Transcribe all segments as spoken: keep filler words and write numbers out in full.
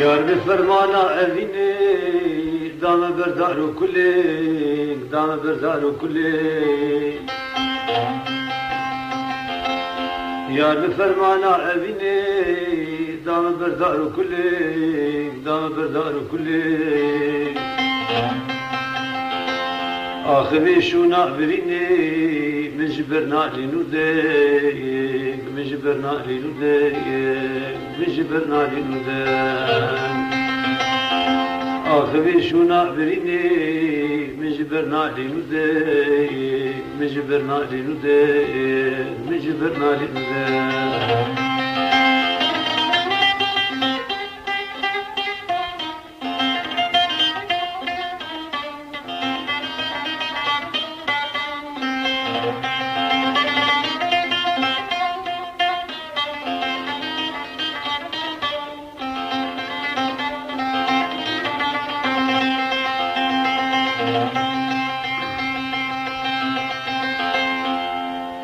Yar bi fermana evînê, dame berdar û kulê, dame berdar û kulê. Yar bi fermana evînê, dame berdar û kulê, dame berdar û kulê. Axivê şûna birînê, min ji ber nalî nû de, min ji ber nalî nû de, min ji ber nalî nû de. Axivê şûna birînê, min ji ber nalî nû de, min ji ber nalî nû de, min ji ber nalî nû de.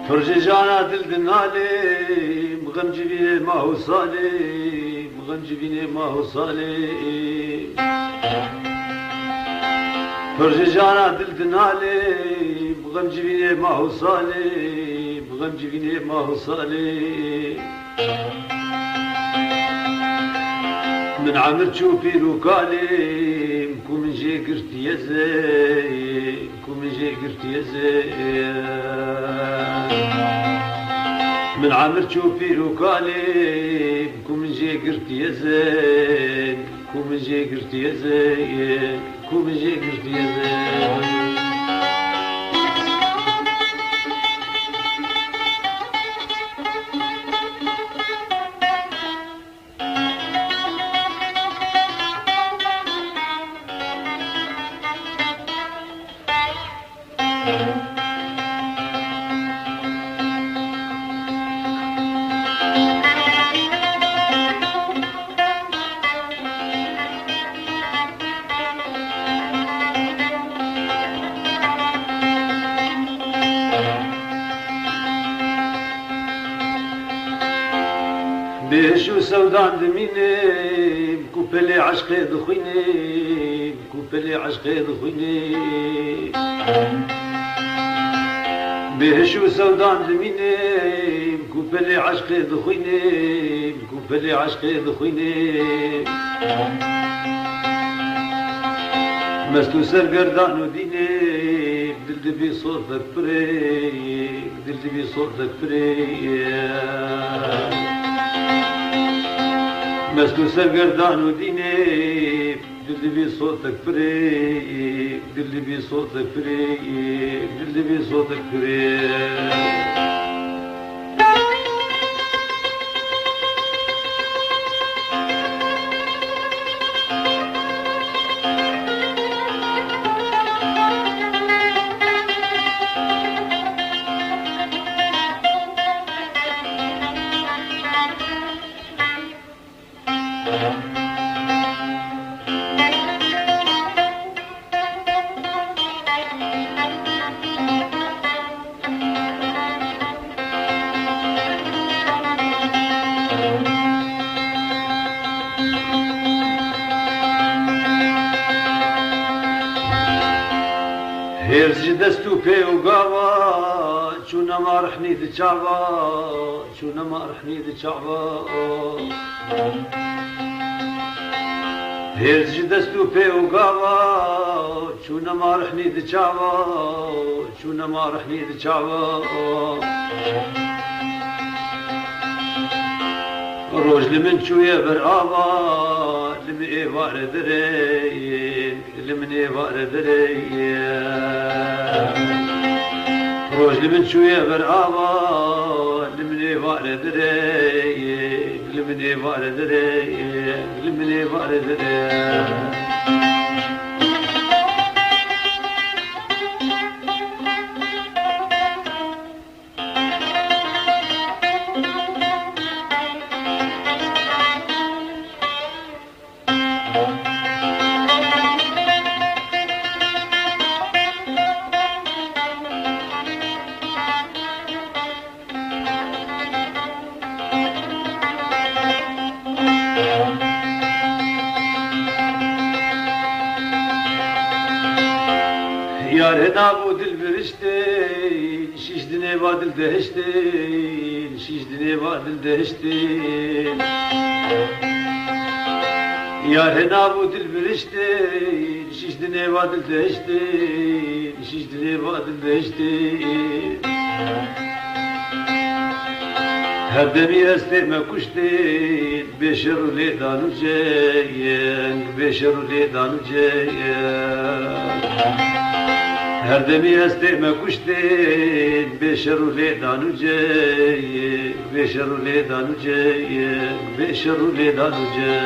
Pir ji jana dil dinalê, bi xemcivînê mah û salê, bi xemcivînê mah û salê. Pir ji jana dil dinalê, bi xemcivînê mah û salê, bi xemcivînê mah û salê. Min emir çû pîr û kalê, ku min jê girtiye zê, ku min jê girtiye zê. Min emir çû pîr û kalê, ku min jê girtiye zê, ku min jê girtiye zê, ku min jê girtiye zê. Bêhiş û sewdan dimînim, ku pelê eşqê dixwînim, ku pelê eşqê dixwînim. Bêhiş û sewdan dimînim, ku pelê eşqê dixwînim, ku pelê eşqê dixwînim. Mest û sergerdan û dînim, dil dibî sotek pirê. Dil dibî sotek pirê. Mest û sergerdan û dînê, dil dibî sotek pirê, dil dibî sotek pirê, dil dibî sotek pirê. Hêrs ji dest û pê û gava çû Çûne ma rihnî di çava, çûne ma rihnî di çava. Hêrd ji dest û pê û gava, çûne ma rihnî di çava, çûne ma rihnî di çava. Roj li min çûye ber ava, li min êvarê dirê. Li min êvarê dirê ye. Roj li min çûye ber ava, li min êvarê dirê ye. Li min êvarê dirê ye. Li min êvarê dirê ye. Yar hena bû dil biriştê, şîş dinê va dil dehiştê. Şîş dinê va dil dehiştê. Yar hena bû dil biriştê, şîş dinê va dil dehiştê, şîş dinê va dil dehiştê. Her demî ez tême kuştê, bê şer û lêdan û ceyeng, bê şer û lêdan û ceyeng. Her demî ez tême kuştê, bê şer û lêdan û ceyeng. Bê şer û lêdan û ceyê, bê şer û lêdan û ceyê.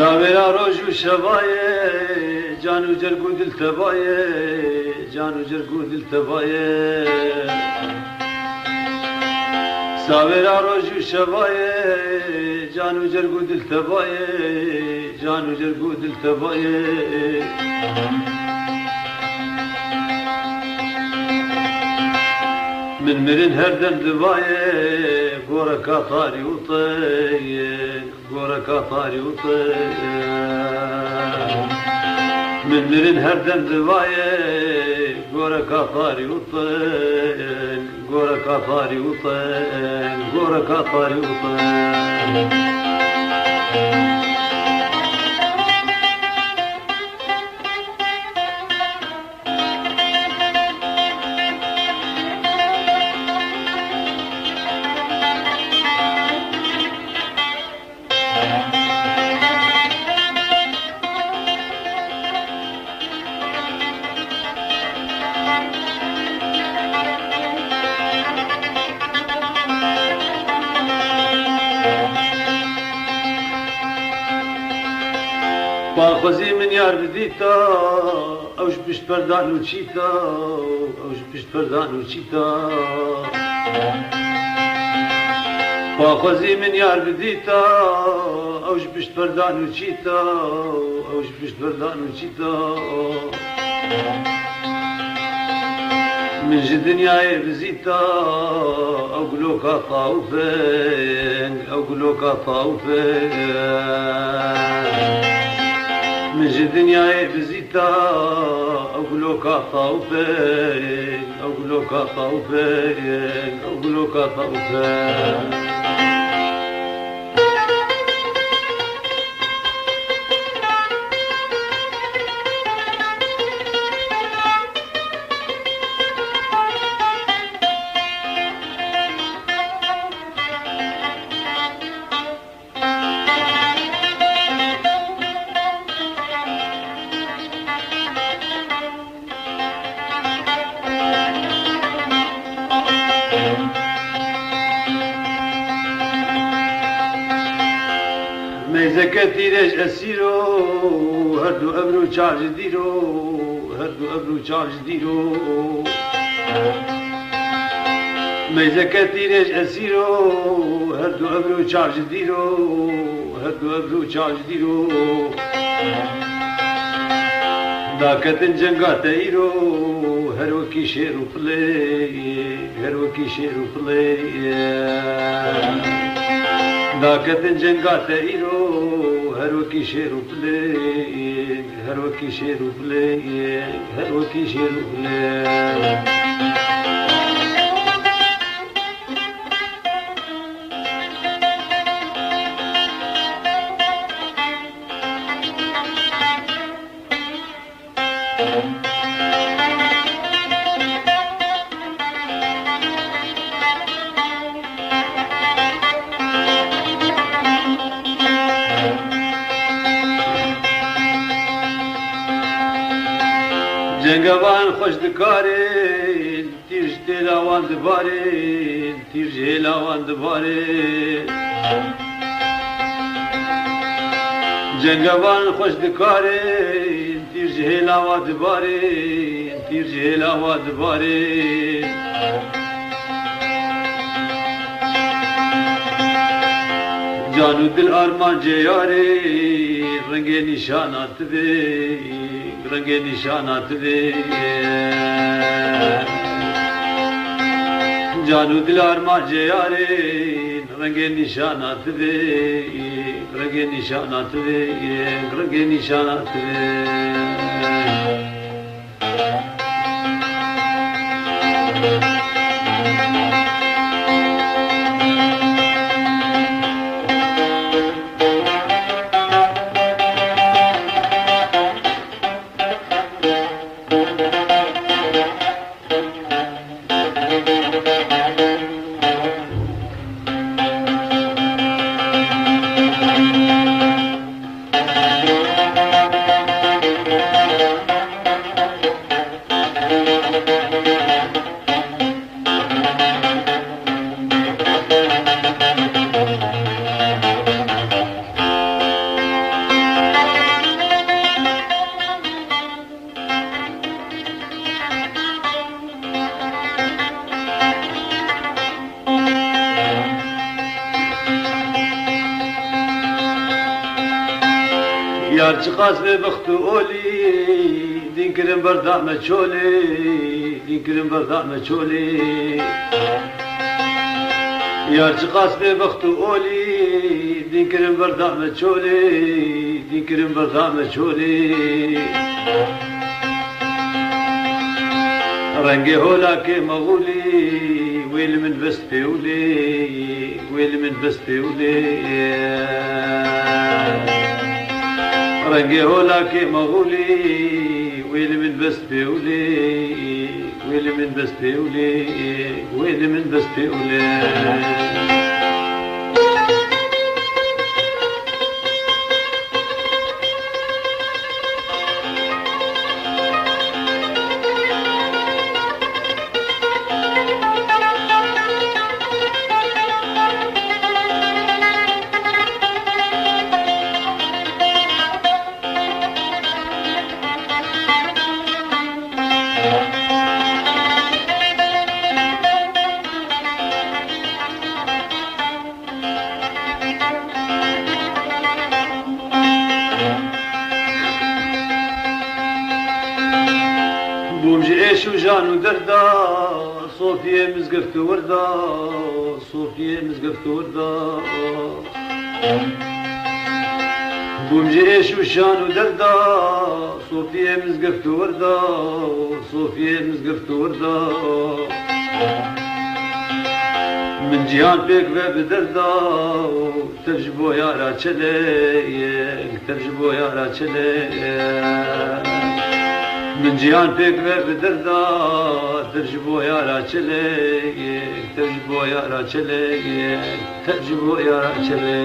Savêra roj û şevayê, can û cerg û dil tevayê, can û cerg û dil tevayê. Savêra roj û şevayê, can û cerg û dil tevayê, can û cerg û dil tevayê. Min mirin her dem divayê, goreka tarî û teyê. Goreka tarî û teng. Min mirin her dem divayê, goreka tarî û teng, goreka tarî û teng, goreka tarî û teng. Paxwezî min yar bidîta, ew ji pişt perdan û çîta, ew ji pişt perdan û çîta. Paxwezî min yar bidîta, ew ji pişt perdan û çîta, ew ji pişt perdan û çîta. Min ji dinyayê bizîta, ew guloka tawfeng, ew guloka tawfeng. Min ji dinyayê bizîta, ew guloka tawfeng, ew guloka tawfeng, ew guloka tawfeng. Meyzeke tîrêj esîro, her du emr û çar ji dîro. Her du ebr û çav ji dîro. Meyzeke tîrêj esîro, her du ebr û çav ji dîro, her du ebr û çav ji dîro. Daketin cenga te îro, her wekî şêr û pilê, her wekî şêr û pilê. Daketin cenga te îro, her wekî şêr û pilê. Her wekî şêr û bilê, her wekî şêr û bilê. Cengevan xweş dikarin, tîr ji têla wan dibarin, tîr ji hêla wan dibarin. Cengevan xweş dikarin, tîr ji hêla wa dibarin, tîr ji hêla wa dibarin. Can û dil armancê yarê, rengê nîşana tivê, rengê nîşana tivê. Can û dil armancê yarê, rengê nîşana tivê, rengê nîşana tivê, rengê nîşana tivê. Yar çiqas bê bext û olî, dîn kirin berda me çolê, dîn kirin berda me çolê. Yar çiqas bê bext û olî, dîn kirin berda me çolê, dîn kirin berda me çolê. Rengê holakê mexûlî, wê li min best pêwlê, wê li min best pêwlê. Rengê holakê mexûlî, wê li min best pêwlê. Wê li min best pêwlê, wê li min best pêwlê. Bûm ji êş û jan û derda, Sofiyê mizgift û wirda, Sofiyê mizgift û wirda. Bûm ji êş û şan û derda, Sofiyê mizgift û wirda, Sofiyê mizgift û wirda. Min cîhan pêk ve bi derda, tev ji bo yara çeleyek, tev ji bo yara çeleyek. Min cîhan pêk ve bi derda, tev ji bo yara çeleyek, tev ji bo yara çeleyek. Tev ji bo yara çelê.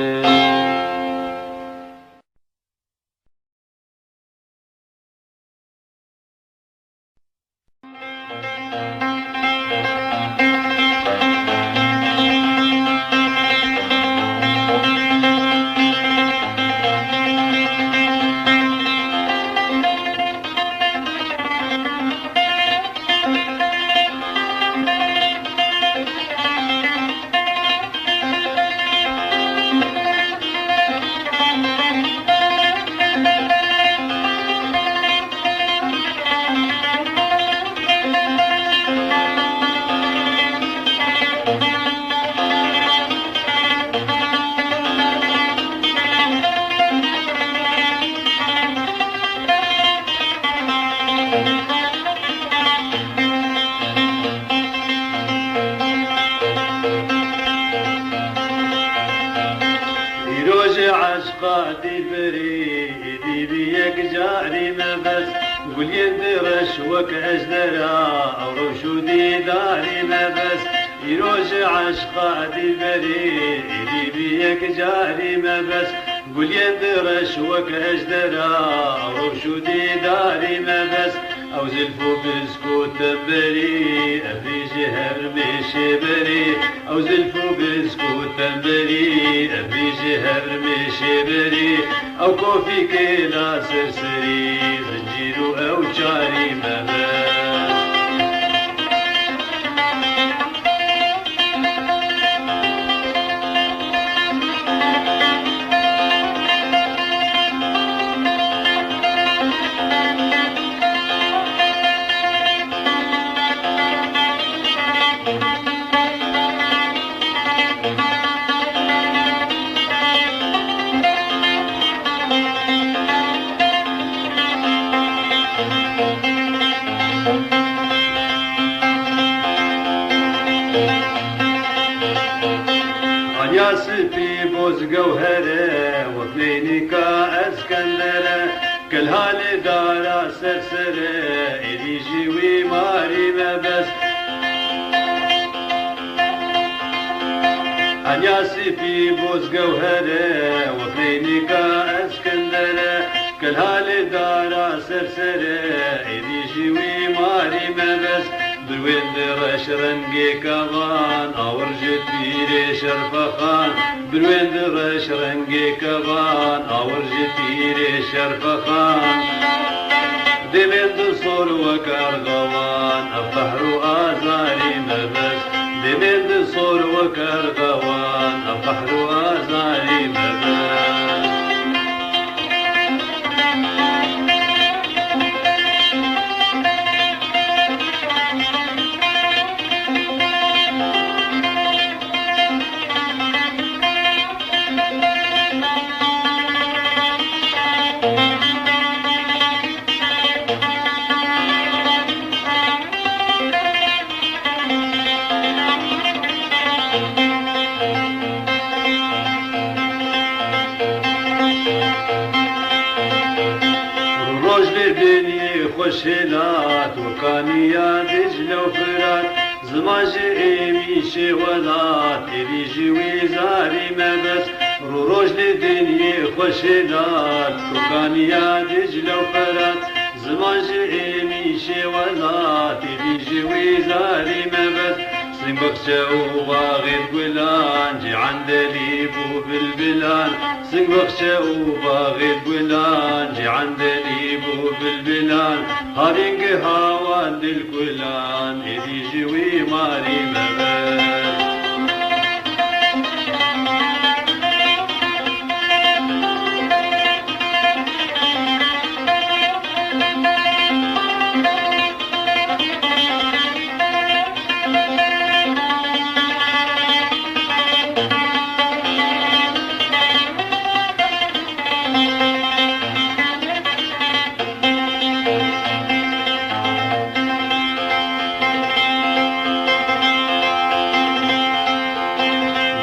Qadî berî, êdî bî yek carî mebes. Guliyên direş wek ejdera, ew rewş û dîdarî mebes. Îro ji eşqa dîlberî, êdî bî yek carî mebes. Guliyên direş wek ejdera, ew rewş û dîdarî mebes. Ew zilf û bisk û temberî, ev dî ji hevrmê şêberî. Ew zilf û bisk û temberî, ev dî ji hevrmê şêberî. Ew kofî kêla serserî, zincîr û ew çarî mebes. Anya spî boz gewhere, wek neynika eskendere, kelhalê dara sersere, êdî ji wî marî mebes. Anya spî boz gewhere, wek neynika eskendere, kelhalê dara sersere, êdî ji wî marî mebes. Birwên direş rengê kevan, awir ji tîrê şerfexan. Birwên direş rengê kevan, awir ji tîrê şerfexan. Demên di sor wek erxewan, ev qehr û azarî mebes. Demên di sor wek erxewan, ev qehr û azarî mebes. Roj li dinyê xweş hêlat, wekaniya Dicle û Firat, ziman ji êmîşê welat, êdî ji wî zarî mebes. Rû roj li dinyê xweş hêlat, wekaniya Dicle û Firat, ziman ji êmîşê welat, êdî ji wî zarî mebes. Sing baxçe û baxê gulan, cîhan delî bû bilbilan. Sing baxçe û baxê gulan, cîhan delî bû bilbilan. Havîn giha wan dilkulan, êdî ji wî marî mebes.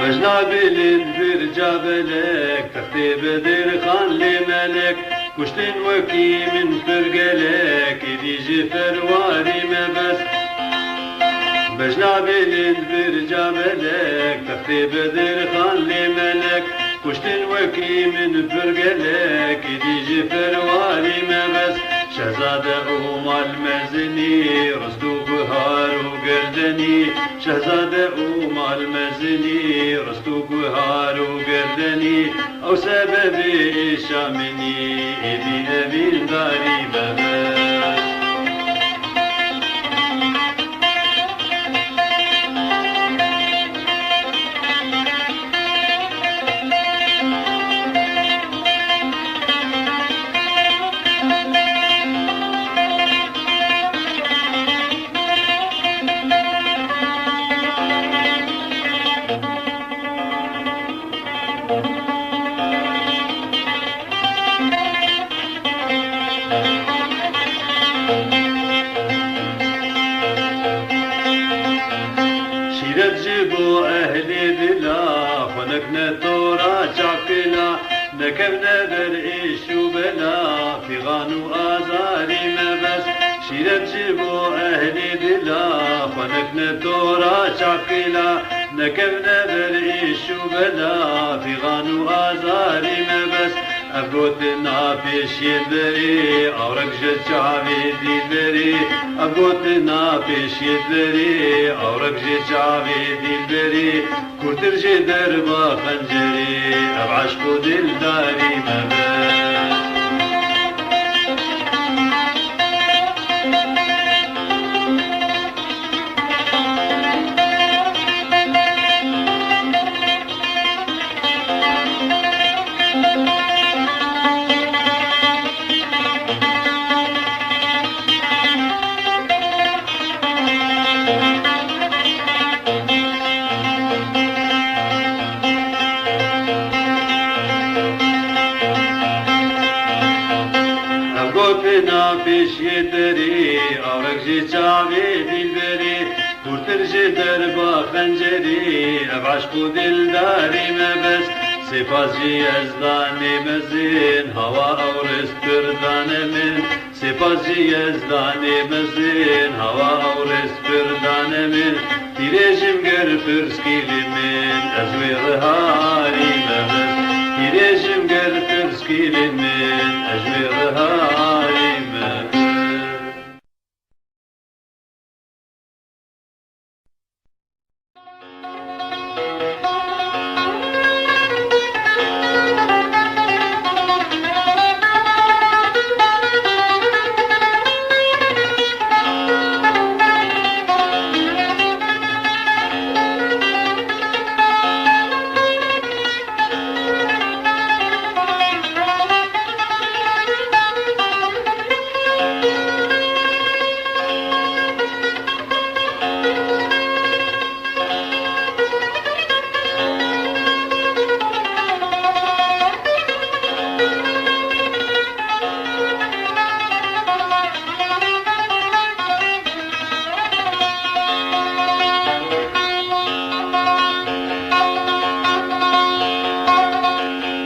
Bejna bilind birca belek, textê Bedirxan lê melek. Kuştin wekî min pir gelek, êdî ji ferwarî mebes. Bejna bilind birca belek, textê Bedirxan lê melek. Kuştin wekî min pir gelek, êdî ji ferwarî mebes. Şehzade û mal mezinî, rist û guhar û gerdenî. Şehzade û mal mezinî, rist û guhar û gerdenî. Ew sebebê êşa min î, êdî evîndarî mebe. Şîret ji bo ehlê dila, xwenek ne tora çavkila. Nekevne ber êş û bela, fîxan û azarî mebes. Şîret ji bo ehlê dila, xwe nekne tora çapkila. Nekevne ber êş û bela, fîxan û azarî mebes. Ev gotina pêşiyê berê, awrek ji çavê dîlberê. Ev gotina pêşiyê berê, awrek ji çavê dîlberê. Kûrtir ji derba xencerê, ev eşq û dildarî mebes. Ev gotina pêşiyê derê, awrek ji çavê dîlberê, kûrtir ji derba xencerê, ev eşq û dildarî mebes. Sêpas ji Yezdanê mezin, hawa ew riz pir dane min. Sêpas ji Yezdanê mezin, hawa ew riz pir dane min. Tîrêjim ger pirs kîlî min, ez wê riharî mebes. Tîrêjim ger pirs kîlî min, ez wê riharî mebes.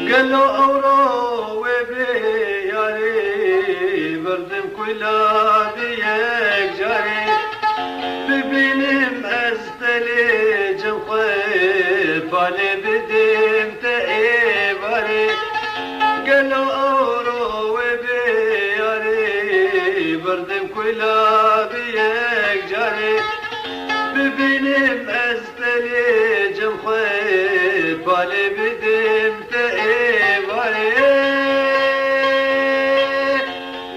Gelo ewro wê bê yarê, berdim kula bi yek carê. Bibînim ez telê cem xwe, palê bidim te êvarê. Gelo ewro wê bê yarê, berdim kula bi yek carê. Bibînim ez telê cem xwe, palê bidim te êvarê.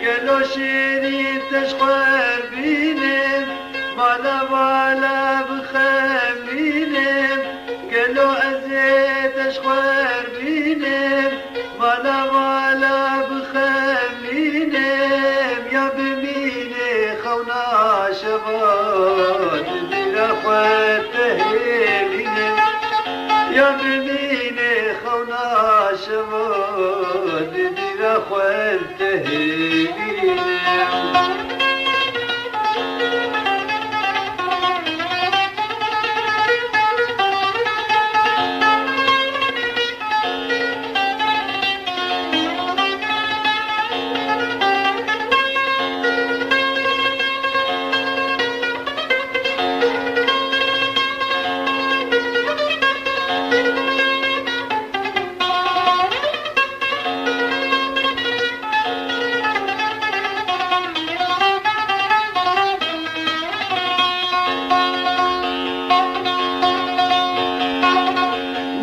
Gelo şêrîn te ji xwe bînim, mala mala bixemlînim. Gelo ez ê te ji xwe bînim, mala mala bixemlînim. Ya bimînê xewna şeva, di bîra xwe te hêlînim. Ya bimînê xewna şeva, di bîra xwe te hêlînim.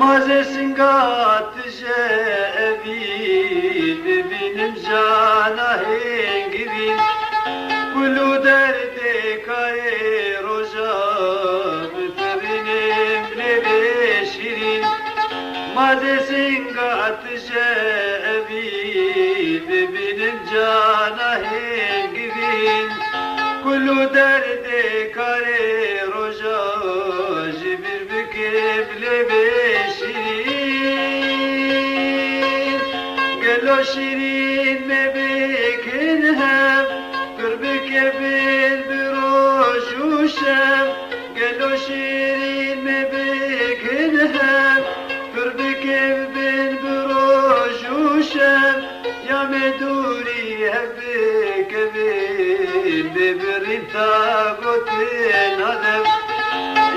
Mazê singa tije evî, bibînim cana hêngivîn. Kul û derdê karê roja, biferînim lê bê şîrîn. Mazê singa tije evî, bibînim cana hêngivîn. Kul û derdê karê roja, ji bîr bikim lê bê şîrîn. Gelo şîrîn me bikin hev, pir bikevin bi roj û şev. Gelo şîrîn me bikin hev, pir bikevin bi roj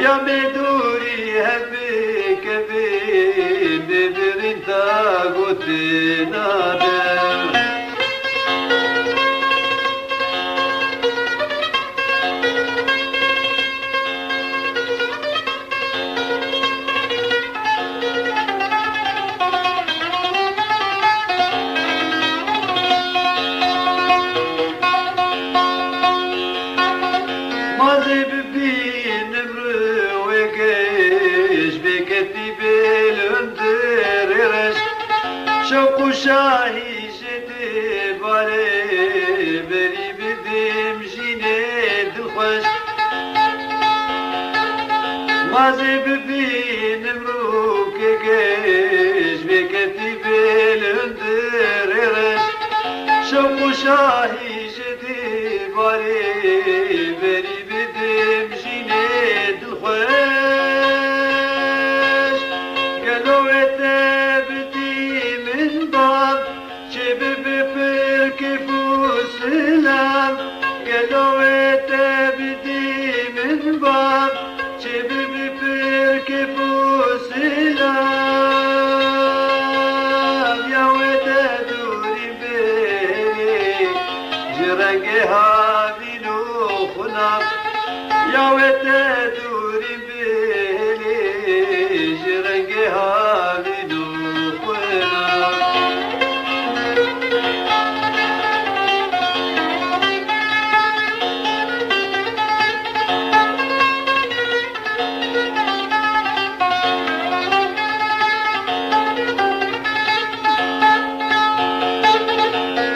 Ya me dûrî hev bikevin, bibirîn ta gotina de. Ma zê bibînim rûyê geş, bêketî bê li hundirê reş. Şewq û şahî ji dîwarê berî bidim jînê dilxweş. Ma zê bibînim rûkê geş, bêketî bê li hundirê reş. Şewq û şahî ji dîwarê berî bidim jînê dilxweş. Gelo wê te bidî min bav, çê bibe pir kêf û silav. Gelo wê te bidî min bav, çê bibe pir kêf û silav. Ya wê te dûrî bêrî ji rengê havîn û xunav. Ya wê te dûrî bêrî ji rengê havîn û xunav.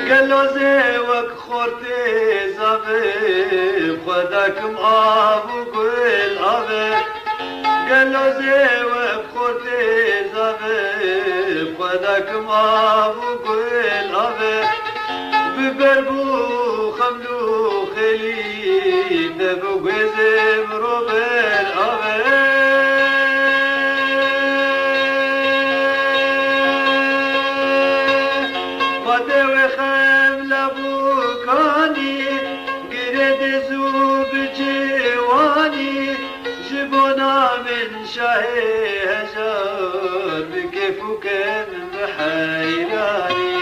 Gelo zê wek xortê zavê, xwe dakim av û gul ave. Gelo zê wek xortê zavê, xwe dakim av û gul ave. Bi ber bû xeml û xêlî, te bû guêzê min ro ber ave. Ma te wê xemla bû kanî, girê dê zû bi ciwanî, ji bona min şahê hejar bi kêf û ken bi heyranî.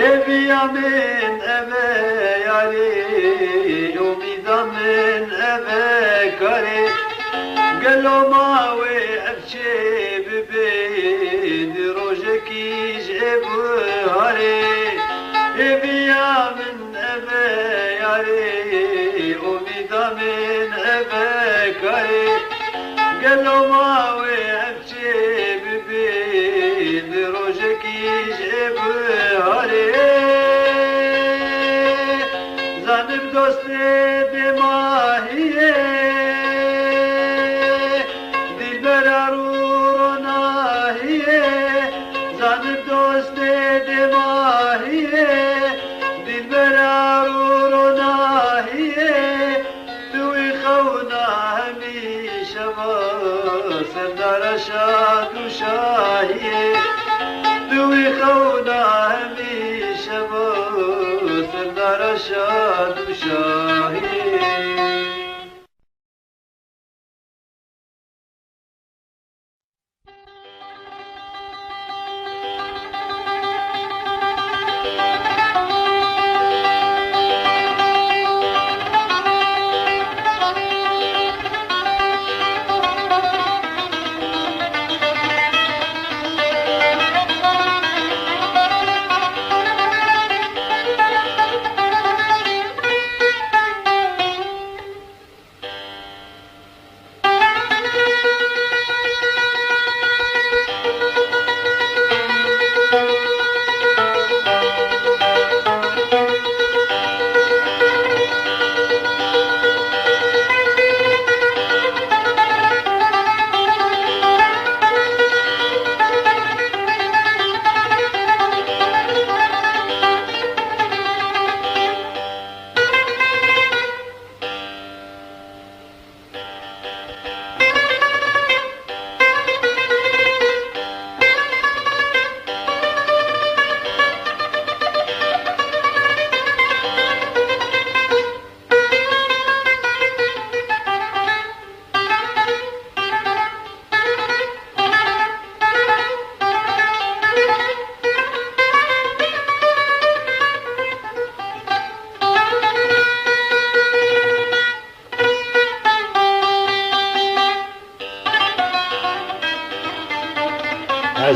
Hêviya min ev e yarê, umîda min ev e karê. Gelo ma wê ev çê bibe, di rojekî ji ê biharê. Hêviya min ev e yarê, umîda min ev e karê. Gelo ma wê ev çê bibe, di rojekî ji ê biharê. Zanib dostê bêmahiyê, dilbera rû ronahiyê. Zanib dostê bêmahiyê, dilbera rû ronahiyê. Tu wî xewna hemî şeva, serdara şad û şahiyê. Tu wî xewna hemî şeva, serdara şad û şahiyê.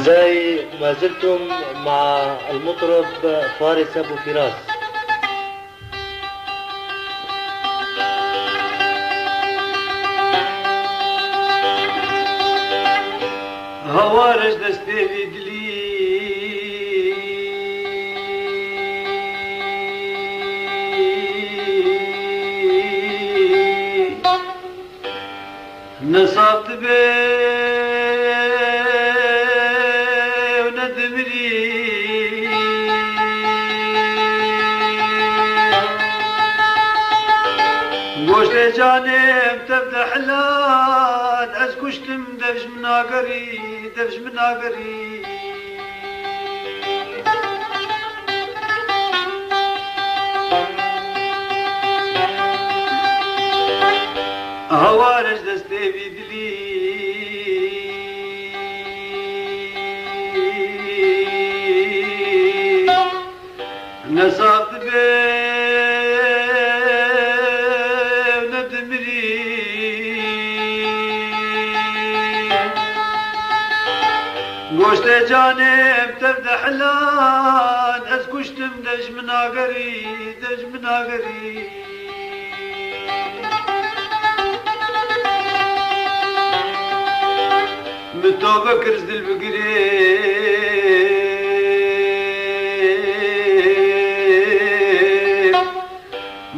زي ما زلتم مع المطرب فارس أبو فراس. Hawar ji destê vî dilî. Ne sax dibe û ne dimirî. Goştê canê em tev de hilat, ez kuştim dev ji min nagerî, dev ji min nagerî. Hawar ji destê vî dilî. Ne sax dibe û ne dimirî. Goştê canê em tev de hilan, ez kuştim dev ji min nagerî, dev ji min nagerî. Min tove kir ji dil bigirê.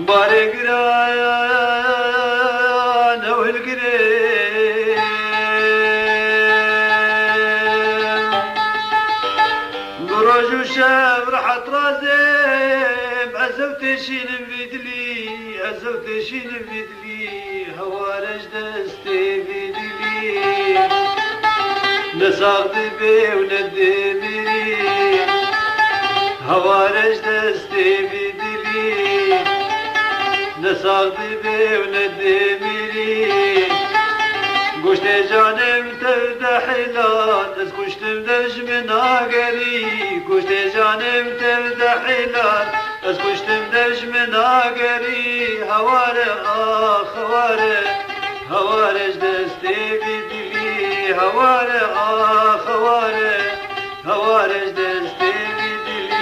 Barê giran ew hilgirê. Bi roj û şev rehet razêm, ez ew têşînim vî dilî, ez ew têşînim vî dilî. Hawar ji destê vî dilî. Ne sax dibe û ne dimirî. Hawar ji destê vî dilî. Ne sax dibe û ne dimirî. Goştê canê min tev de hilan, ez kuştim dev ji min nagerî. Goştê canê min tev de hilan, ez kuştim dev ji min nagerî. Hawar e, ax, hawar e, hawar e ji destê vî dilî. Hawar e, ax, hawar e, hawar e ji destê vî dilî.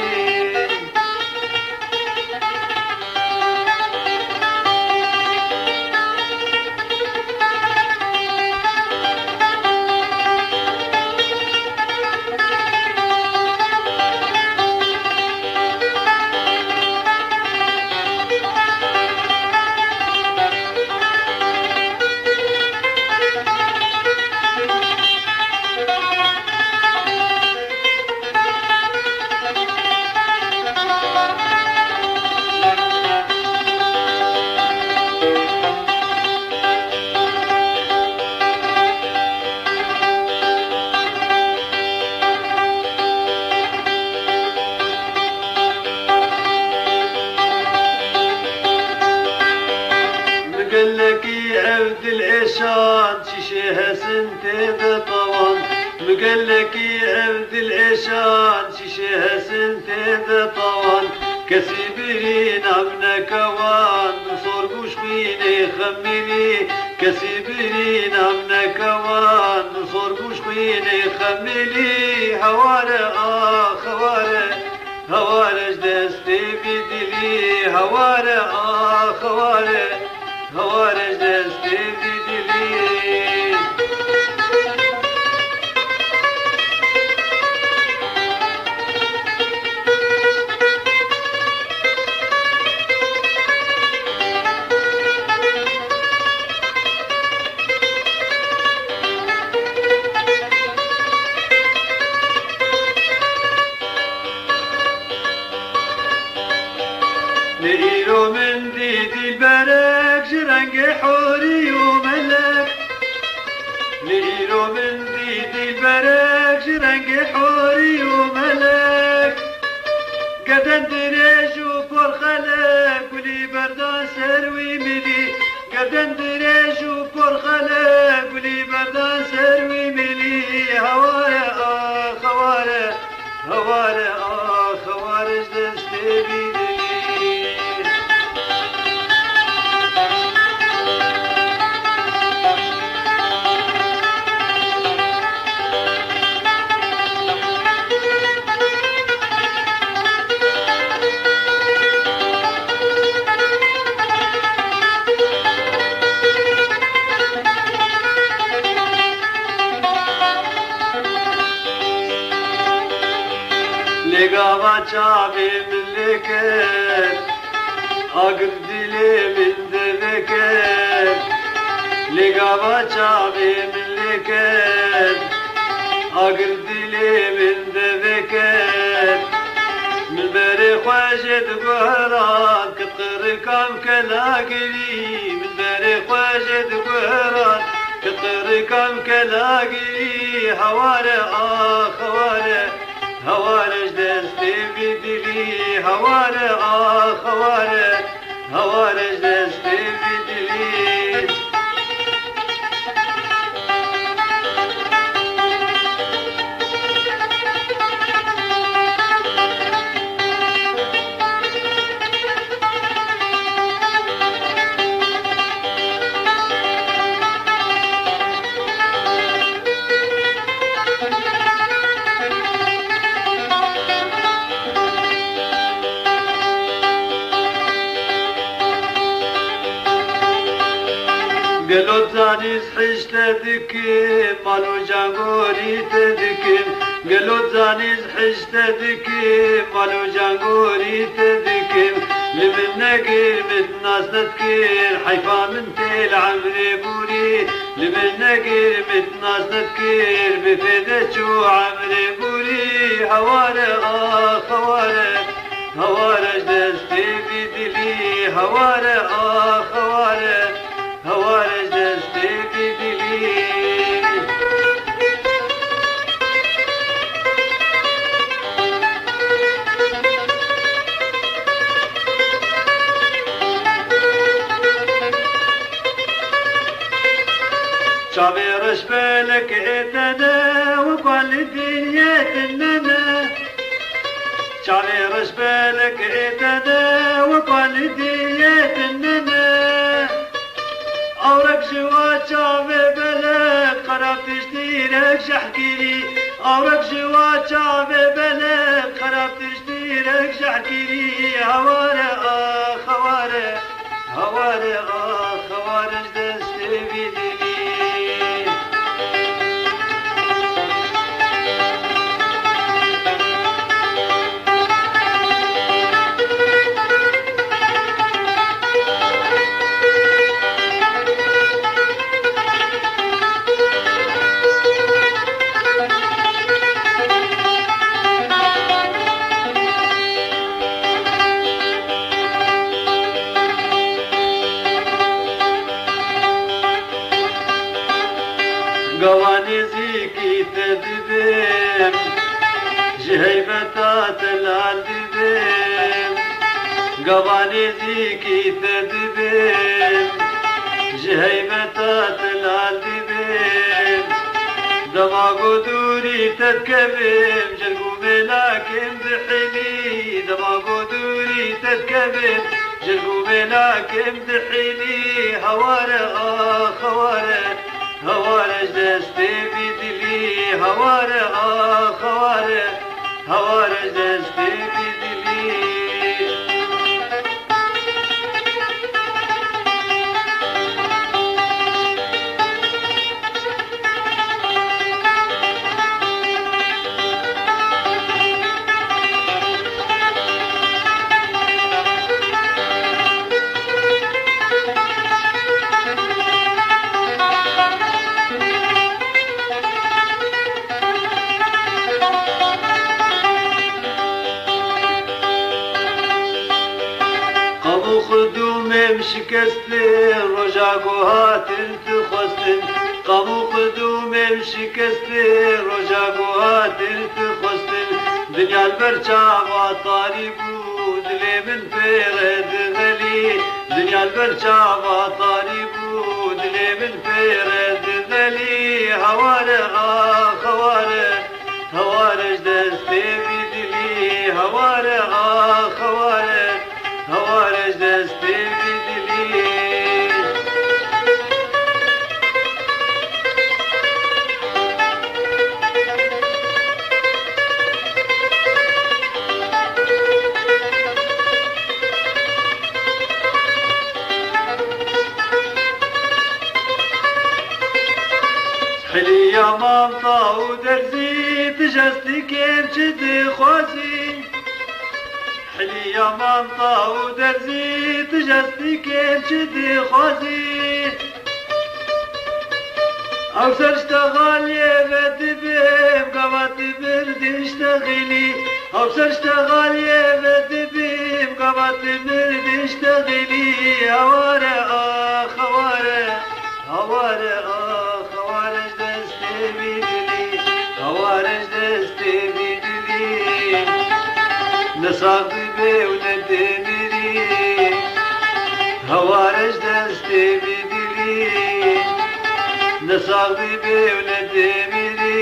Min gelekî ev dil êşan, çîşê hesin tê de tawan. Min gelekî ev dil êşan, çîşê hesin tê de tawan. Kesî birîna min neke wan, min sor bû ji xwînê xemilî. Kesî birîna min neke wan, min sor bû ji xwînê xemilî. Hawar e, ax, hawar e, hawar e ji destê vî dilî. Hawar e, ax, hawar e, hawar e ji destê vî dilî. Lê îro min dî dîlberek ji rengê horî û melek. Lê îro min dî dîlberek ji rengê horî û melek. Gerden dirêj û porxelek, gulî berdan ser wî milî. Gerden dirêj û porxelek, gulî berdan ser wî milî. Hawar e, ax, hawar e, hawar e, ax, hawar e ji destê vî dilî. Gava çavê min lê ket, agir dilê min devê ket. Lê gava çavê min lê ket, agir dilê min devê ket. Min berê xwe jê diguheran, kit qirikam kelagirî. Min berê xwe jê diguheran, kit qirikam kelagirî. Heware ax heware, heware ji destê vî dilî. Heware ax heware, heware ji destê vî dilî. Gelo zanî ez hej te dikim, mal û cangorî te dikim. Gelo zanî ez hej te dikim, mal û cangorî te dikim. Li min negir, min nas nedikir, heyfa min tê li emrê borî. Li min negir, min nas nedikir, bi fêde çû emrê borî. Heware ax heware, heware ji destê vî dilî. Heware ax heware, heware ji destê vî dilî. Çavê reşbelek ê te ne, weka li dinyê tune ne. Çavê reşbelek ê te ne, weka li dinyê tune ne. Awrek ji wa çavê belek, xerab tiştîrek jehkirî. Awrek ji wa çavê belek, xerab tiştîrek jehkirî. Heware ax heware, heware ax heware ji destê vî dilî. Gava nêzîkî te dibim, ji heybeta te lal dibim. Gava nêzîkî te dibim, ji heybeta te lal dibim. Dema ku dûrî te dikevim, jerg û mêlakê min dihêlî. Dema ku dûrî te dikevim, jerg û mêlakê min dihêlî. Heware ax heware, heware ji destê vî dilî. Heware ax heware, heware ji destê vî dilî. Qam û xidûmê min şikestin, roja ku hatin tu xwestin. Qam û xidûmê min şikestin, roja ku hatin tu xwestin. Dinya li ber çava tarî bû, dilê min pê re dixelî. Dinya li ber çava tarî bû, dilê min pê re dixelî. Heware ax heware, heware ji destê vî dilî. Heware ax heware, heware ji destê vî dilî. Heliya manta û derzî, tu ji estikên çi dixwazî? Şaman taw derzî, tu jestî kêm çi dixwazî? Ew ser ji te xaliyê ve dibim, gava tu mirdî ji te xînî. Ew ser ji te xaliyê ve dibim, gava tu mirdî ji te xînî. Heware ax, heware, heware ax, heware ji destê vî dilî, heware ji destê vî dilî. Ne sax bibe û ne dimirî. Heware ji destê vî dilî, ne sax bibe û ne dimirî.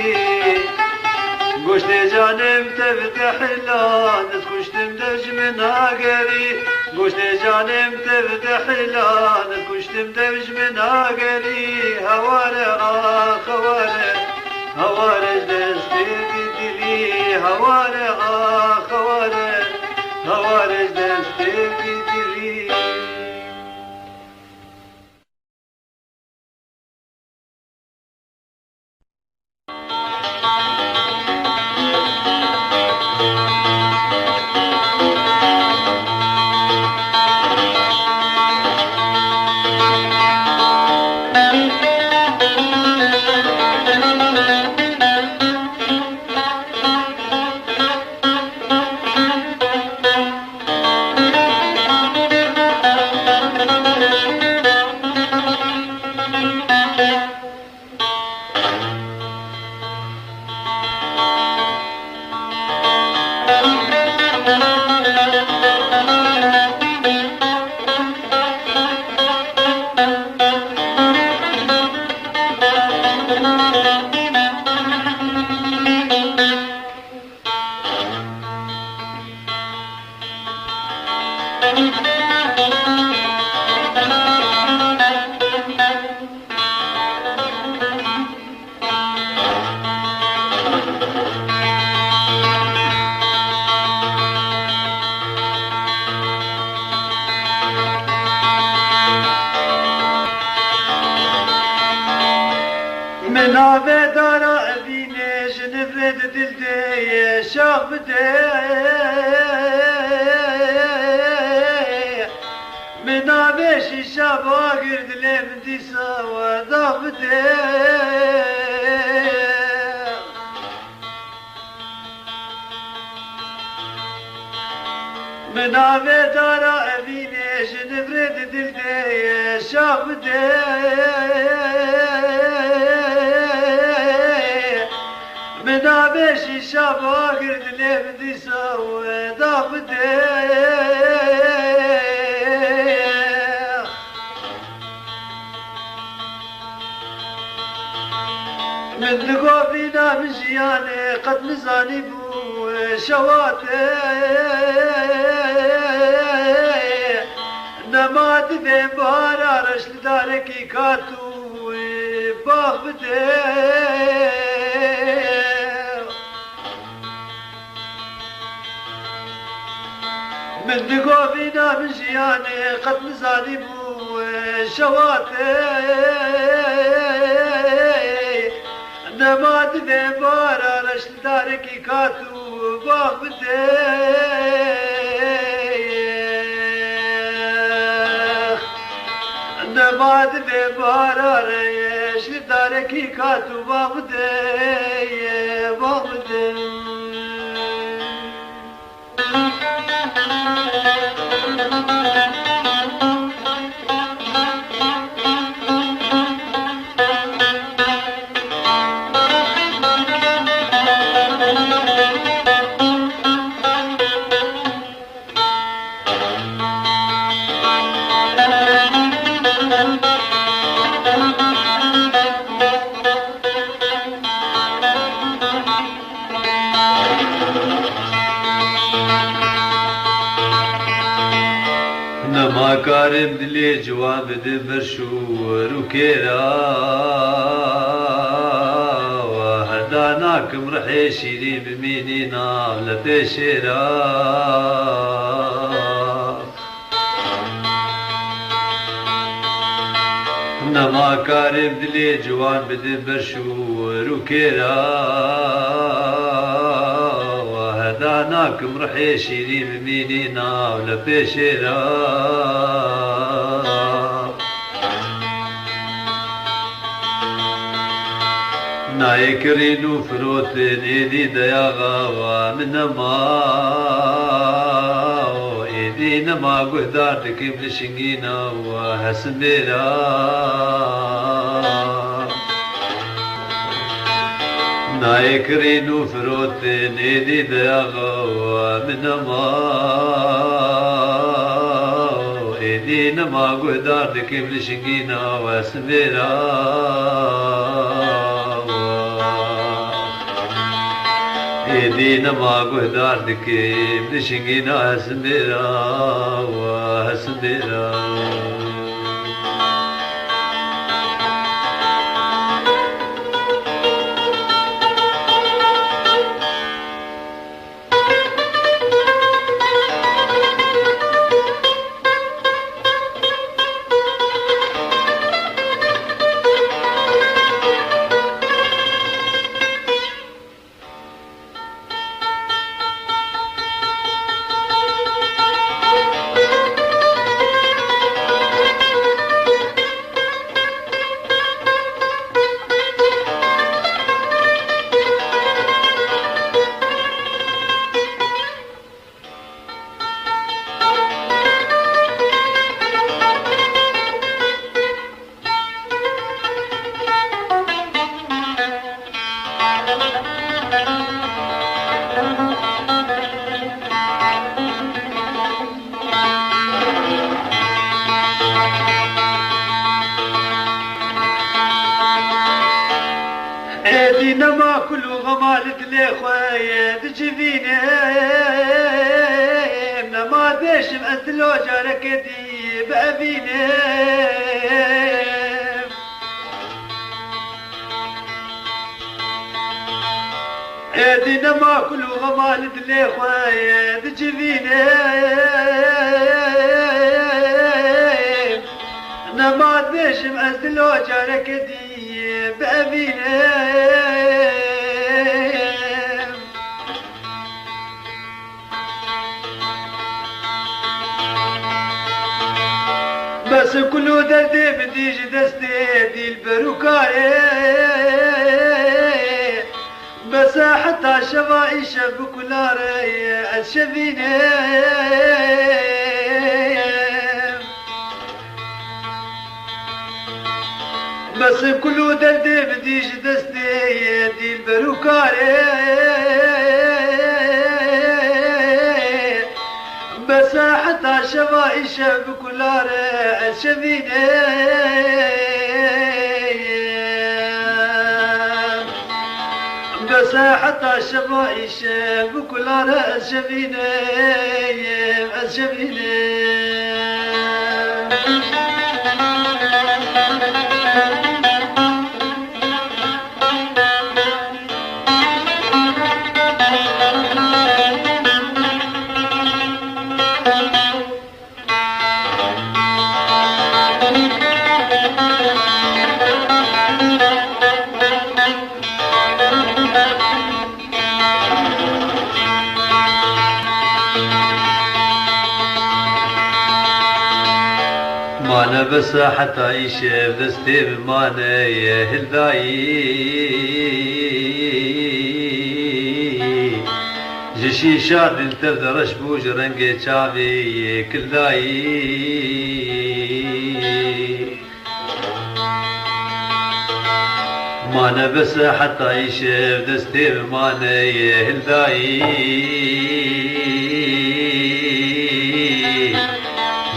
Goştê canê min te bide hilan, ez kuştim dev ji min nagerî. Goştê canê min te bide hilan, ez kuştim dev ji min nagerî. Heware ax, heware, heware ji destê vî dilî. Heware ax, heware, heware ji destê vî dilî. Min navê dara evînê ji nivrê di dil de ye şax bide. Min navê şîşa bagir dilê min dîsa we dax bide. Min navê dara evînê ji nivrê di dil de ye şax bide. Min navê şîşa bagir dilê min dîsa we dax bide. Min digovîna min jiyanê qet nizanîbû şewatê. Nema divê bahara reş li darekî kat û bax bide. Min digovîna min jiyanê qet nizanîbû şewatê. Nema divê bahara reş li darekî kat û bax bide. Nema divê bahara reş li darekî kat û bax bide, bax bide. Nema karim dilê ciwan bidim ber şûr û kêra. We heda nakim rihê şîrîn bimînî nav letê şêra. Nema karim dilê ciwan bidim ber şûr û kêra. We heda Nakim rihê şîrîn bimînî nav lepê şêra. Nayê kirîn û firotin êdî deyaxa wa min nema. Êdî nema guhdar dikim li şingîna wa hesin bêra. Nayê kirîn û firotin êdî deyaxa wa min nema. Êdî nema guhdar dikim li şingîna we sibêra. Êdî nema guhdar dikim li şingîna we sibêra, we sibêra. Êdî nema kul û xema li dilê xwe ye dicivînim. Nema bêjim ez dilo careke dî bievînim. Êdî nema kul û xema li dilê xwe ye dicivîne. Nema dibêjim ez dilo careke dî bievîne. Bes kul û derdê min dî ji destê dîlber û karê. Bes heta şeva îşev bi kula re ez şevînim. Bes kul û derdê min dî ji destê dîlber û karê. Bes heta şeva îşev bi kula re ez şevînim. Bes heta şeva îşev bi kula re ez şevînim, ez şevînim. Mane bes heta îşev destê min mane ye hildayî. Ji şîşa dil tev de reş bû ji rengê çavê ye kildayî. Mane bes heta îşev destê min mane ye hildayî.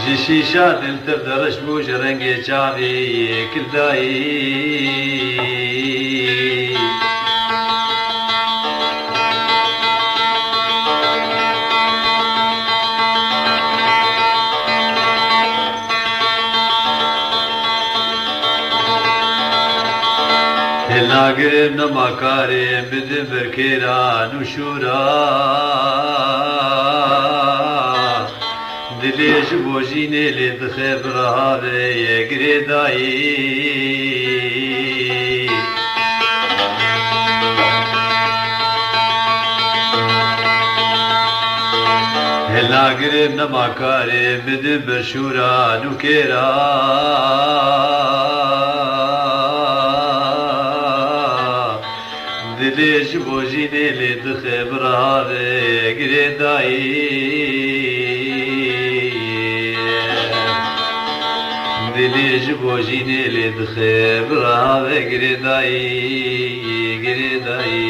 Ji şîşa dil tev de reş bû ji rengê çavê ye kildayî. Hêl nagirim nema karê bidim ber kêran û şûra. Dilê ji bo jînê lê dixe bi rehavê ye girêdayî. Hêl nagirim nema karê, bidim bi şûra nûkêra. Dilê ji bo jînê lê dixe bi reha ve girêdayî. Dilê ji bo jînê lê dixe bi reha ve girêdayî, girêdayî.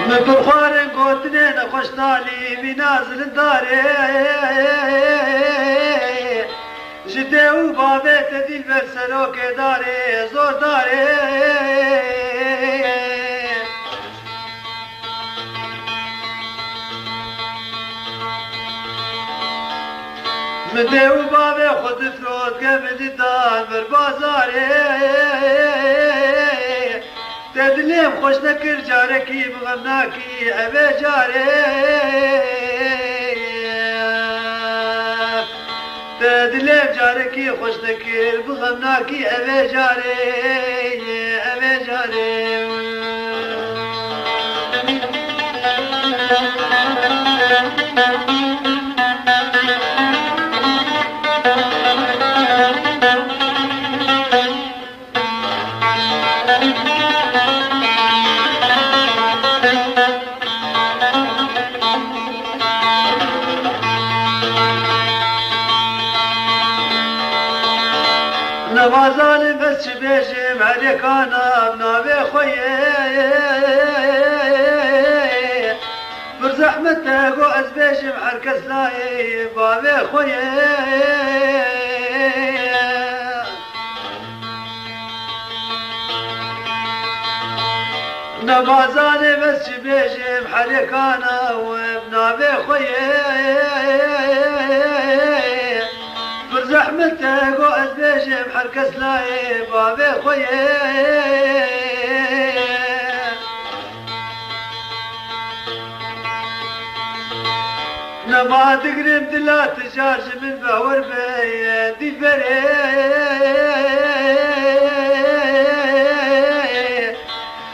Min bi xwarin gotinê nexweş talî, mîna zilindarê. Ji dê û bavê te dîlber serokê darê, zor darê. Min dê û bavê xwe difrot, ge min didan ber bazarê. Te dilê min xweş nekir carekî, bi xem nakî evê carê. Te dilê min carekî xweş nekir, bi xem nakî evê carê, evê carê. Nava zalim ez çi bêjim, herêkana bi navê xwe ye. Pir zehmet e go ez bêjim, her kes layê bavê xwe ye. Nebazanê ez çi bêjim, herêkana we bi navê xwe ye. Pir zehmet e go ez bêjim, her kes layê bavê xwe ye. Nema digrim dila ti car ji min behwer be, dîlberê.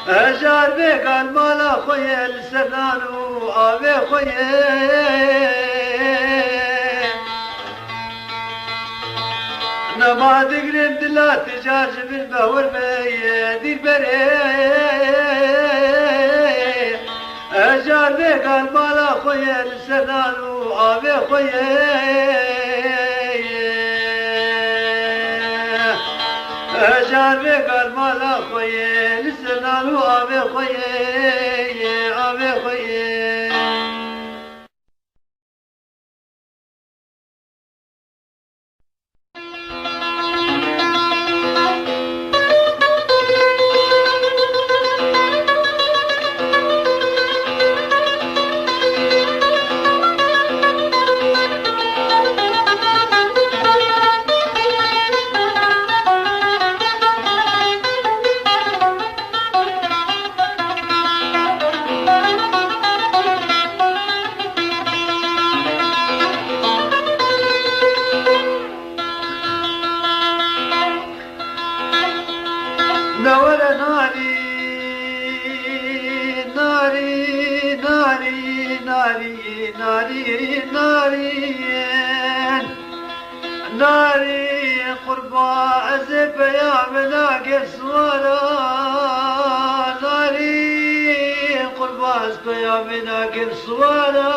Hejar bê gal mala xwe ye, li ser nan û avê xwe ye. Nema digrim dila ti car ji min behwer be, dîlberê. Hejar bê gal mala xwe ye, li ser nan û avê xwe ye. Hejar bê gal mala xwe ye, li ser nan û avê xwe ye, avê xwe ye. Newere narî, narî, narî, narî, narî, narî. Narî qurba ez ê peyamê nakim siwara. Narî qurba ez peyamê nakim siwara.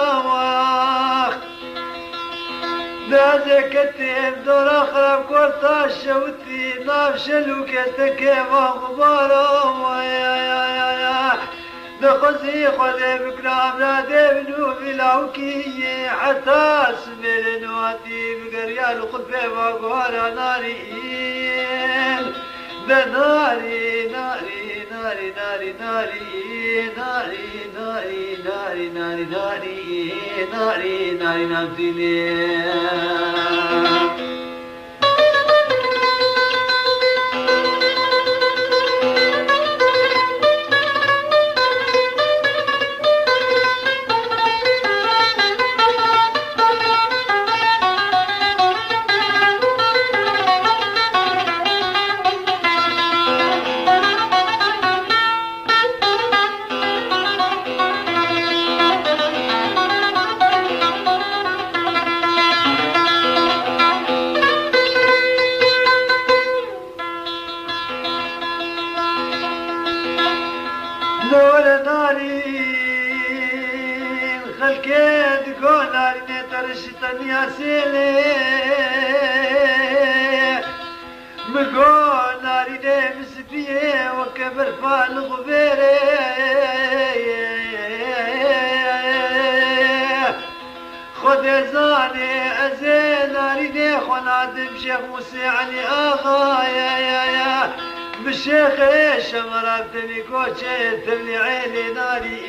Wext dezê ketê dora xirab korta şewitî nav şelûkê te keva xubara. Waya ya ya ya. Dixwazî Xwedê bikira evradê min û vî lawikî yê heta sibê lê nihatî bigeriya li xulfê va guhara narîn. De narî, narî, narî, narî, narî, narî, narî, narî, narî, narî, narî, narî, narî, narî. Lore narîn, xelkê digo narînê te rişî te niyasê lê. Min got, "Narînê min spî ye, weke berfa li xwe vêrê." Xwedê zanê, ez ê narînê xwe nadim Şêx Musê Elî Axayê. Bi Şêxê Şemera bi tevî koçê, tevlî êlê narî,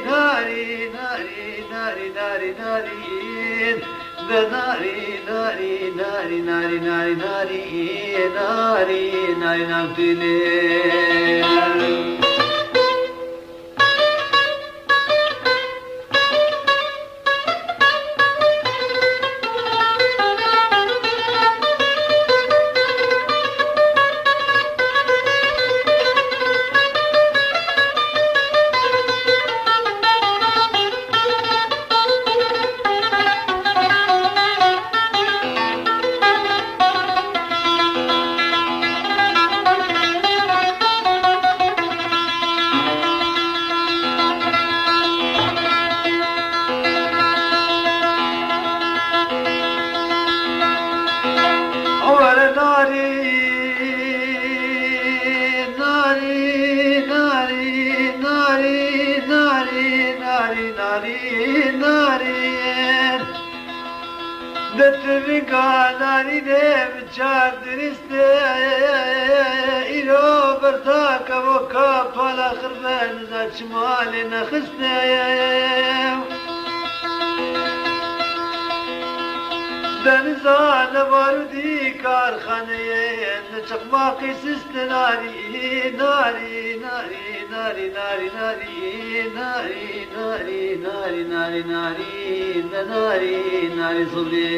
narî, narî, narî, narî, narî. De narî, narî, narî, narî, narî, narî, narî, narî, narî, tîlê. Were narî, narî, narî, narî, narî, narî, narî, narî. Di tivinga narînê min çar dirîst e, îro berda kevoka pala xirbe, niza çima lê nexist e. Deniza ne barûdî karxaneyê, ne çeqmaqî sist e, narî, narî, narî, narî, narî, narî, narî, narî, narî, narî, narî, de narî, narî zilê.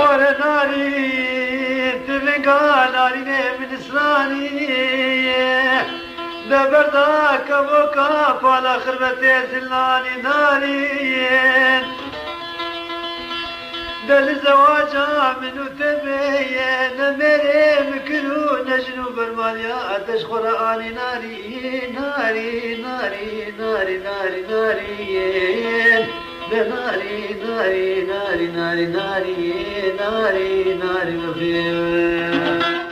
Ore narî, tivinga narînê min isranî. De berda kevoka pala xirbetê zilnanî narîn. De li zewaca min û te bêye, ne mêrê min kir û ne jin û bermaniya te ji xwe re anî narî, narî, narî, narî, narî, narî. De narî, narî, narî, narî, narî, narî, narî, narî, narî.